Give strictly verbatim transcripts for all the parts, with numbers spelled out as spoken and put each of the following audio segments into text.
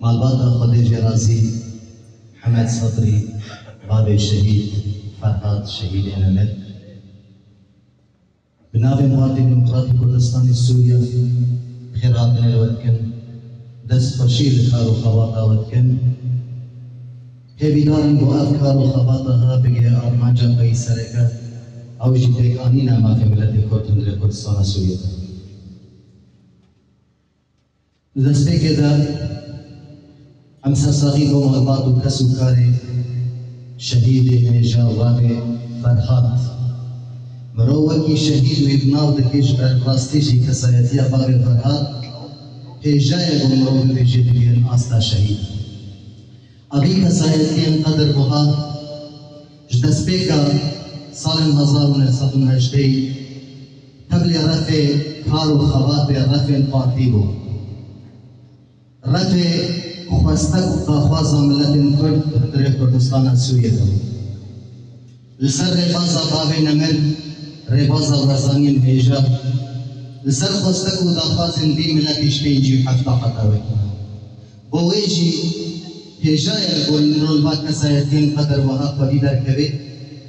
Malbata Xwedê jê razî, Hemed Sebrî, bavê şehîd Ferhat, şehîdê nemir. Bi navê Partî Demokratî Kurdistanê Sûriye xêrhatinê li we dikin, destxweşî li kar û xebata we dikin. Hêvîdar in ku ev kar û xebata he bigihê armanca xwe yî sereke, ew jî pêkanîna mafê miletê Kurd hundirê Kurdistana Sûriye de. Di destpêkê de em sersaxî bo malbat û kes û karê şehîdê hêja bavê Ferhat. Mirov wekî şehîd wî bi nav dike ji ber rastî jî kesayetiya bavê Ferhat hêja ye bo mirov bibêje digihên asta şehîd. Evî kesayetiyên qedir buha ji destpêka salên hezar û neh sed û heştê tevlî refê kar û xebatê refên partî bû. Refê xwestek û daxwaza miletên Kurd di hundirê Kurdistana Sûriyê de bû. Li ser rêbaza bavê nemir, rêbaza barzaniyên hêja, li ser xwestek û daxwazên vî miletî ji pêncî û hefta heta wekî. Bo wê jî hêja ye li gor mirov li va kesayetiyên qedir wiha xwedî derkeve.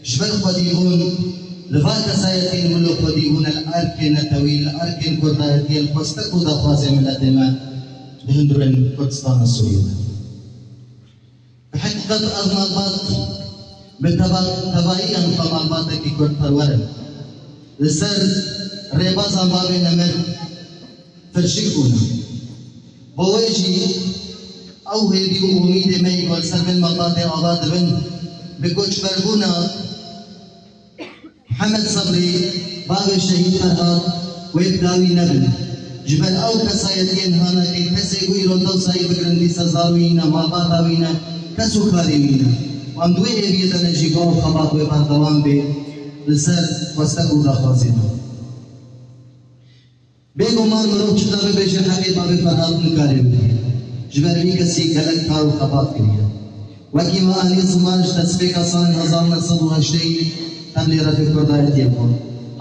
Ji ber xwedîbûn li va kesayetiyên wilo xwedîbûne li erkên netewî, li erkên kurdayetiyê, li xwestek û daxwazên miletê me di hundirên Kurdistana Sûriyê de. Bi heqîqet ev malbat bi teva-, tevahiyan xwe malbatekî kurdperwer in. Li ser rêbaza bavê nemir firçik bûne. Bo wê jî ew hêvî û umîdê me yî ku li ser vê malbatê ava dibin, bi koçberbûna Mihemed Sebrî, bavê şehîd Ferhat, wê bi dawî nebin. Ji ber ew kesayetiyên hanakê kesê ku îro dewsa yê bigirin dîsa zarûyî ne, malbata wî ne, kes û karê wî ne. Wan di wê hêviyê de ne jî ku ew xebat wê berdewam bê li ser xwestek û daxwazê me. Bêguman mirov çi dibêje heqê bavê Ferhat nikare bike. Ji ber vî kesî gelek kar û xebat kiriye. Wekî me anî ziman ji destpêka salên hezar neh sed û heştê tevlî refê kurdayetiyê bû.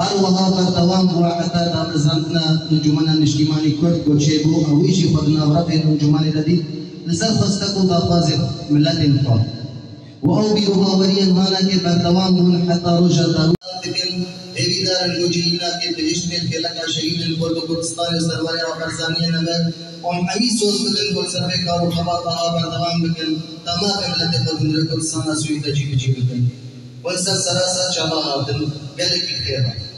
Her wiha berdewam bû heta damezrandina Encûmena Niştîmanî Kurd ku çêbû û wî jî xwe di nav refên encûmanê de dît, li ser xwestek û daxwazê miletên xwe. Û ew bîr û baweriyên hanakê berdewam bûn heta roja dawî. Dikin, hêvîdar in ku cihînakê bihişt bên xêleka şehîdên Kurd û Kurdistanê û serwerê Barzaniyê nemir, û em hemî soz bidin ku li ser vê kar û xebata ha berdewam bikin, ta mafê miletê xwe di hundirê Kurdistana Sûrî de cîbicî bikin. Hûn ser sera ser çava hatin, gelekî bi xêr hatin.